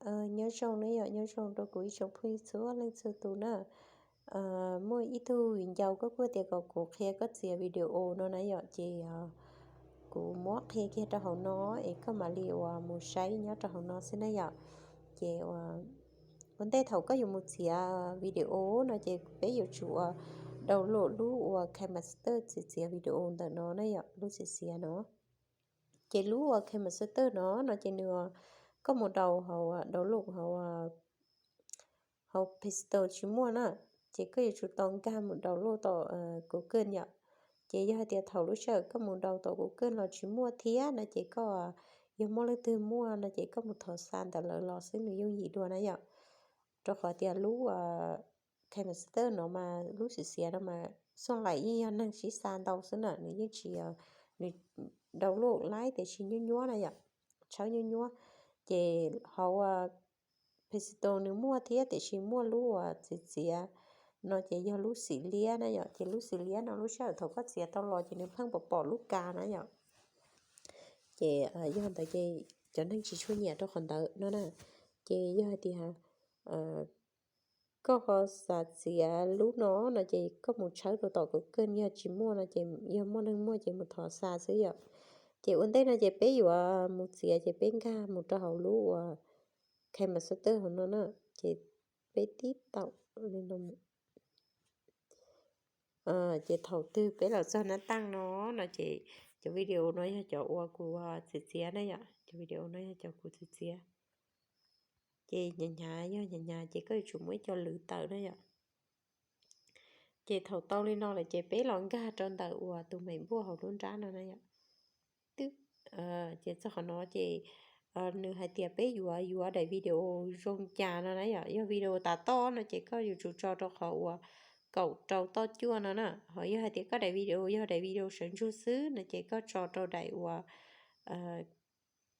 Nyob zoo na yom, nyob zoo rau kuv ib tsoom phooj ywg txhua leej txhua tus na. Muaj ib tug viv ncaus koj kuj tias kom kuv qhia koj txiav video no na yom, ces kuv muab qhia kiag rau hauv no es koj mam li uas mus saib nyob rau hauv no xwb na yom. Ces ua ntej thaum koj yuav mus txiav video no ces peb yuav tsum ua download lub uas KineMaster txiav txiav video ntawm no na yom, lub txiav txiav no. Ces lub uas KineMaster no no ces nws, koj mus download hauv, download hauv, hauv Play Store tsis muaj na, ces koj yuav tsum tau nkag mus download tom Google yom. Ces yog hais tias thaum lub sij hawm koj mus download tom Google los tsis muaj thiab no ces koj, yog muaj leej twg muaj no ces koj mus thov xa ntawm lawv los xwb nws yooj yim dua na yom. Rau qhov tias lub KineMaster no mas lub txiav txiav no mas xoj laim yeej yog neeg sib xa ntau xwb na, nws yeej tsis, nws download laib tiam sis nyuab nyuab na yom, tshawb nyuab nyuab. Ces hauv Play Store nws muaj thiab tiam sis muaj lub uas txiav txiav no ces yog lub xim liab na yom, ces lub xim liab no lub sij hawm thaum koj txiav tau los ces nws pheej pom pom lub kas na yom. Ces yog ntawd ces cov neeg tsis tshua nyiam rau qhov ntawd no na. Ces yog hais tias koj ho xav txiav lub no no ces koj mus tshawb rau tom Google, yog tsis muaj no ces yog muaj neeg muaj ces mus thov xa xwb yom. Ces ua ntej no ces peb yuav mus txiav ces peb nkag mus rau hauv lub uas KineMaster hauv no na, ces peb tib taum li no. Ces thaum twg peb los txog nab taaj no no ces cov video no yog cov uas kuv txiav txiav na yom, cov video no yog cov kuv txiav txiav. Ces hnyav hnyav, yog hnyav hnyav ces koj yuav tsum muab ib co lwv tawm na yom. Ces thaum tau li no lawm ces peb los nkag rau ntawm uas tus me npuaj hauv lub nrab no na yom. Ces txog qhov no ces nws hais tias peb yuav yuav daim video zoo cas no na yom. Yog video tas toj no ces koj yuav tsum tso rau qhov uas kaum rau toj cuaj no na. Ho yog hais tias koj daim video yog daim video sawv ntsug xwb no ces koj tso rau daim uas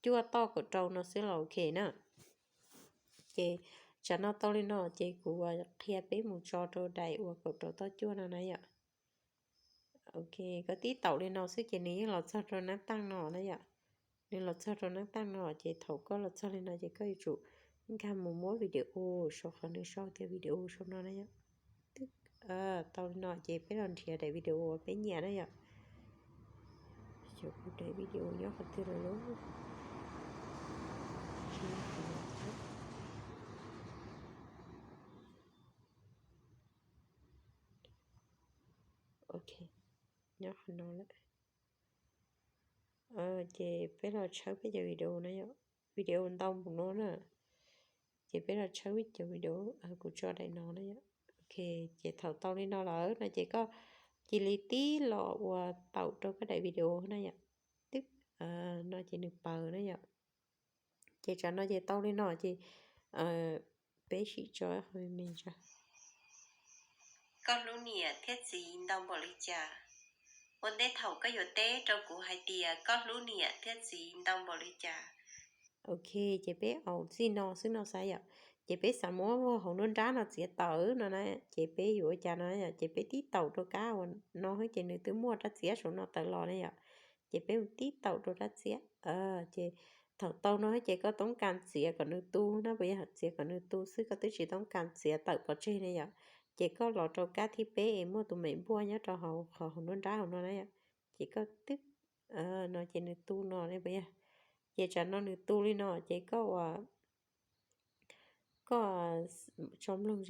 cuaj toj kaum rau no xwb los ok na. Ces tsam no tau li no ces kuv qhia peb mus tso rau daim uas kaum rau toj cuaj no na yom. Ok, koj tib taum li no xwb ces nws yeej los txog rau nab taaj no na yom. Nws los txog rau nab taaj no ces thaum koj los txog li no ces koj yuav tsum nkag mus muab video saum qhov nws sau tias video saum no na yom. Tau li no ces peb los nrhiav daim video uas peb nyiam na yom. Xyov kuv daim video nyob qhov twg lawm lauj. Ok, nyob qhov no lawm. Ces peb los tshawb peb cov video no yom. Video ntau npaum no na. Ces peb los tshawb peb cov video, kuv tso daim no na yom. Ok, ces thaum tau li no lawm no ces koj cia li tib los ua taum rau koj daim video na yom. Twb no ces nws paws na yom. Ces tsam no ces tau li no ces peb sim tso qhov me ntsa. Koj hlub niam thiab txiv ntau npaum li cas? Ua ntej thaum koj yuav teb rau kuv hais tias koj hlub niam thiab txiv ntau npaum li cas. Ok, ces peb aus txij no xwb no xav yom. Ces peb xav muab vog hauv nruab nrab no txiav tawm no na, ces peb yuav ua cas no yom, ces peb tib taum rau kab uas no xwb ces nws twb muaj rab txiab saum no tawm los na yom. Ces peb mus tib taum rau rab txiab. Ces thaum tau no ces koj toob kas txiav kom nws tu na, puas yog txiav kom nws tu xwb, koj twb tsis toob kas txiav tawm pov tseg na yom. Ces koj los rau kab thib peb es muaj tus me npuaj nyob rau hauv qhov hauv nruab nrab hauv no na yom. Ces koj twb no ces nws tu no ne puas yog. Ces tsam no nws tu li no ces koj ua, koj tso mloog,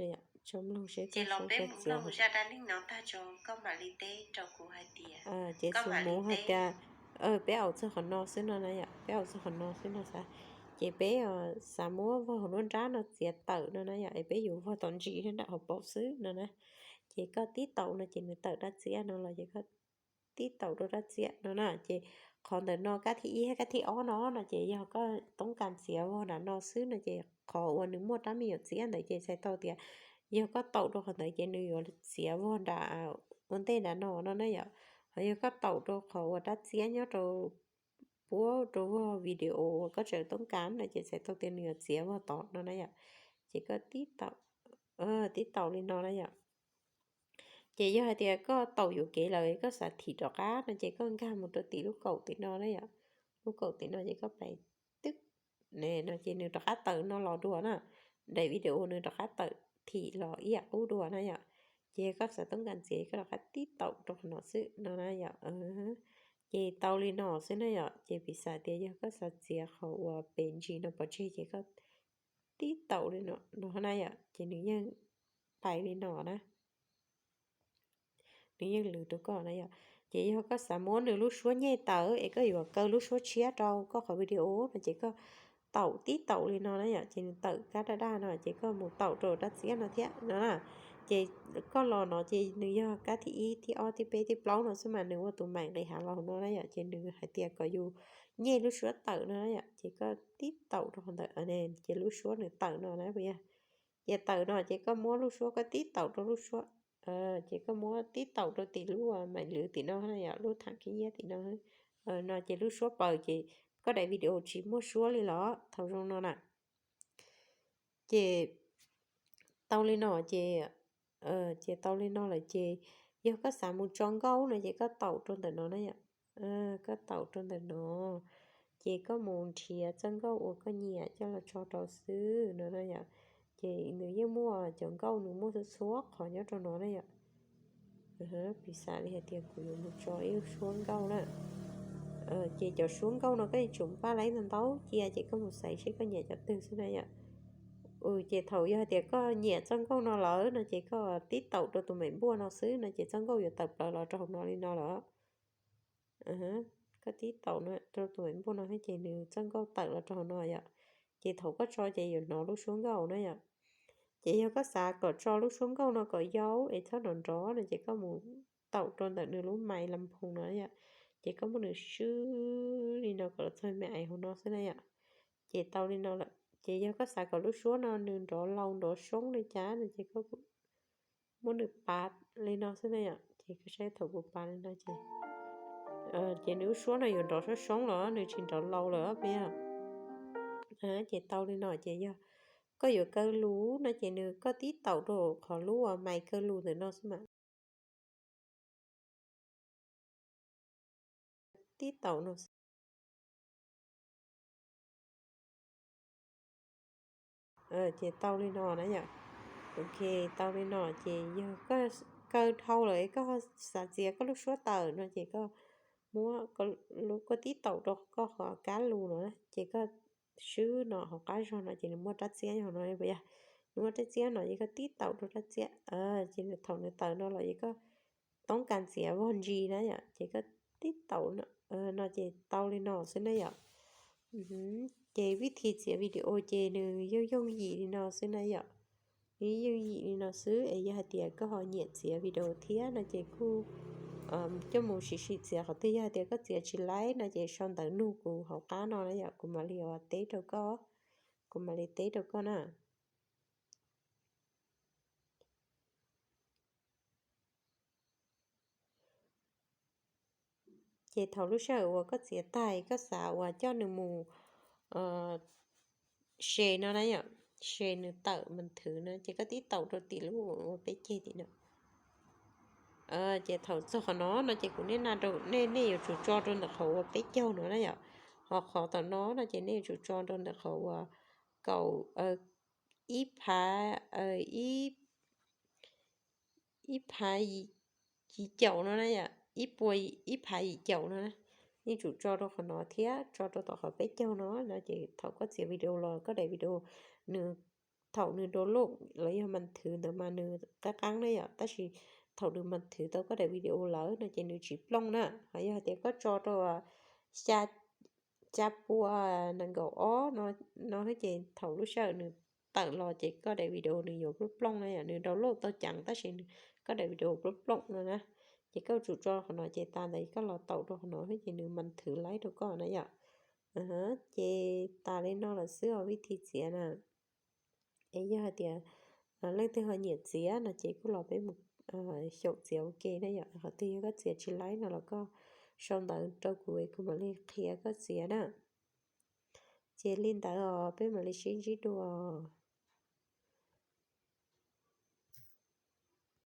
tso mloog seb koj xav txiav zaj dab neeg no tag tso koj mam li teb rau kuv hais tias, ces xus mus hais tias peb aus txog qhov no xwb no na yom, peb aus txog qhov no xwb no xav. Ces peb xav muab vog hauv nruab nrab no txiav tawm no na yom, es peb yuav vog tom ntsis nram hauv paus xwb no na. Ces koj tib taum no ces nws tawm rab txiab no los ces koj tib taum rau rab txiab no na. Ces qhov ntawm no kab thib ib thiab kab thib ob no no ces yog koj toob kas txiav vog nram no xwb no ces qhov uas nws muaj rab me nyuam txiab ntawd ces txhais tau tias yog koj taum rau qhov ntawd ces nws yuav txiav vog nram ua ntej nram no no na yom. Ho yog koj taum rau qhov uas rab txiab nyob rau puab rau vog video uas koj tseem toob kas no ces txhais tau tias nws yuav txiav vog tod no na yom. Ces koj tib taum, tib taum li no na yom. Ces yog hais tias koj taum yuam kev lawm koj xav thim rov qab no ces koj nkag mus rau tim lub kaum tim no na yom. Lub kaum tim no ces koj pais twb no ces nws rov qab tawm no los dua na. Daim video nws rov qab tawm thim los ib yam qub dua na yom. Ces koj xav toob kas txiav koj rov qab tib taum rau qhov no xwb no na yom. Ces tau li no xwb na yom. Ces piv xam tias yog koj xav txiav qhov uas pem ntsis no pov tseg ces koj tib taum li no no na yom, ces nws yeej pais li no na. Nws yeej lwv rau koj na yom. Ces yog koj xav muab nws lub suab nyej tawm es koj yuav kaw lub suab tshiab rau koj qhov video no ces koj taum tib taum li no na yom, ces nws tawm kab daj daj no ces koj mus taum rau rab txiab no thiab no na. Ces koj los no ces nws yog kab thib ib, thib ob, thib peb, thib plaub no xwb mas nws ua tus maim nqis hav los no na yom, ces nws hais tias kom yus nyej lub suab tawm no na yom, ces koj tib taum rau ntawm ces lub suab nws tawm no na puas yog. Ces tawm no ces koj muab lub suab koj tib taum rau lub suab, ces koj muab tib taum rau tim lub maim lwv tim no na yom, lub tham khib nyiab tim no no ces lub suab paws ces koj daim video tsis muaj suab li los thaum zoo no na. Ces tau li no ces, ces tau li no lawm ces yog koj xav mus tso nkauj no ces koj taum rau ntawm no na yom. Koj taum rau ntawm no ces koj mus nrhiav txoj nkauj uas koj nyiam coj los tso rau xwb no na yom. Ces nws yeej muaj cov nkauj nws muaj txhua txhua qhov nyob rau no na yom. Piv xam li hais tias kuv yuav mus tso ib lub suab nkauj na. Ces cov suab nkauj no koj yuav tsum npaj laib ntau ntau cia ces koj mus xaiv seb koj nyiam cov twg xwb na yom. Ces thaum yog hais tias koj nyiam txoj nkauj no lawm no ces koj tib taum rau tus maim npuaj no xwb no ces txoj nkauj yuav tawm plaws los rau hauv no li no lawm. Koj tib taum no rau tus maim npuaj no ces nws txoj nkauj tawm los rau hauv no yom. Ces thaum koj tso ces yuav hnov lub suab nkauj na yom. Ces yog koj xav kom tso lub suab nkauj no kom yau es txhob nrov nrov no ces koj mus taum rau ntawm nws lub mais las phoos no yom. Ces koj muab nws swb li no kom los txog me ais hauv no xwb na yom. Ces tau li no lawm ces yog koj xav kom lub suab no nws nrov lau nrov soob li cas no ces koj muab nws pav li no xwb na yom. Ces koj saib thaum kuv pav li no ces, ces nws lub suab no yuav nrov soob soob los nws tsis nrov lau lawm puas yog. Ces tau li no ces yog koj yuav kaw lus no ces nws koj tib taum rau qhov lub uas mais kaw lus ntawm no xwb mas. Tib taum no xwb. Ces tau li no na yom. Ok, tau li no ces yog koj kaw dhau lawm es koj xav txiav koj lub suab tawm no ces koj muab, koj tib taum rau koj qhov kab lus no ces koj swb no hauv qab zog no ces nws muaj rab txiab hauv no puas yog. Nws muaj rab txiab no ces koj tib taum rau rab txiab, ces thaum nws tawm no los ces koj toob kas txiav vog ntsis na yom, ces koj tib taum no ces tau li no xwb na yom. Ces vib thi txiav video ces nws yooj yooj yim li no xwb na yom. Nws yooj yim li no xwb es yog hais tias koj ho nyiam txiav video thiab no ces kuj coj mus sim sim txiav. Qhov twg yog hais tias koj txiav tsis laib no ces sau ntawv nug kuv hauv qab no na yom, kuv mam li teb rau koj, kuv mam li teb rau koj na. Ces thaum lub sij hawm uas koj txiav tag koj xav uas coj nws mus se no na yom, se nws tawm mas thwv no ces koj tib taum rau tim lub ua peb ceg tim no. Ces thaum txog qhov no no ces kuv niaj na rau nej, nej yuav tsum tso rau ntawm qhov uas peb caug no na yom. Ho qhov tom no no ces nej yuav tsum tso rau ntawm qhov uas kaum, ib phav, ib ib phav yim caum no na yom, ib pua, ib phav yim caum no na. Yeej tsum tso rau qhov no thiab tso rau tom qhov peb caug no no ces thaum koj txiav video los koj daim video nws, thaum nws download los yog mas thwv ntawd mas nws qab qab na yom, tab sis thaum nws mas thwv tau koj daim video lawm no ces nws tsis plooj na. Ho yog hais tias koj tso rau xya, xya pua nees nkaum ob no ces thaum lub sij hawm nws tawm los ces koj daim video nws yuav plooj plooj na yom, nws download tau ceev tab sis koj daim video plooj plooj no na. Ces koj tsum tso qhov no ces tas ntawd koj los taum rau qhov no ces nws mas thwv laib rau koj na yom. Ces tas li no lawm xwb os vib thi txiav na. Es yog hais tias leej twg ho nyiam txiav no ces kuj los peb mus xyaum txiav ua ke na yom. Qhov twg yog koj txiav tsis laib no los koj sau ntawv rau kuv es kuv mam li qhia koj txiav na. Ces li ntawd os, peb mam li sib ntsib dua.